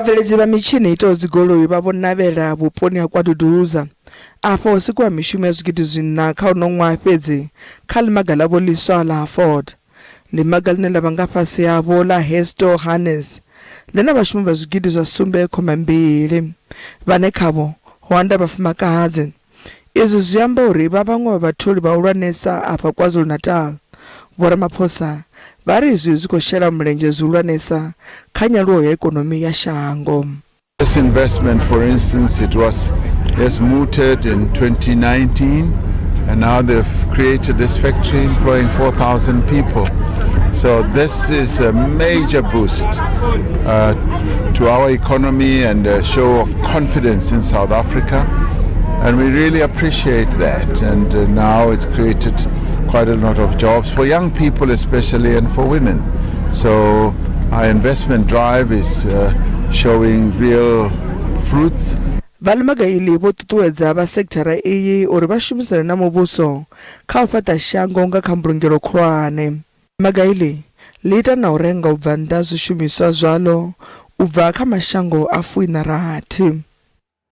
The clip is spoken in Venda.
Vhabveledzi vha mitshini i itaho dzigoloi vha vho navhela vhuponi ha KwaDuduza. Afha ho sikiwa mishumo ya zwigidi zwiṋa kha uno ṅwaha fhedzi kha ḽimaga ḽavho ḽiswa ḽa ha Ford. Ḽimaga ḽine ḽa vha nga fhasi havho ḽa Hesto Harness ḽi na vhashumi vha zwigidi zwa sumbe khoma mbili, vhane khavho ho anda vhafumakadzi. Izwi zwi amba uri vha vhaṅwe vha vhatholi vhahulwanesa afha KwaZulu-Natal. Vho Ramaphosa vha ri izwi zwi khou shela mulenzhe zwihulwanesa kha nyaluwo ya ikonomi ya shango. This investment, for instance, it was just mooted in 2019, and now they've created this factory employing 4,000 people. So this is a major boost to our economy and a show of confidence in South Africa. And we really appreciate that. And now it's created quite a lot of jobs for young people especially and for women. So our investment drive is showing real fruits. Vha ḽimaga iḽi vho ṱuṱuwedza vha sekithara iyi uri vha shumisane na muvhuso kha u fhaṱa shango nga kha mbulungelo khulwane. Ḽimaga iḽi ḽi ita na u renga u bva nnḓa zwishumiswa zwaḽo u bva kha mashango a fuiṋa rathi.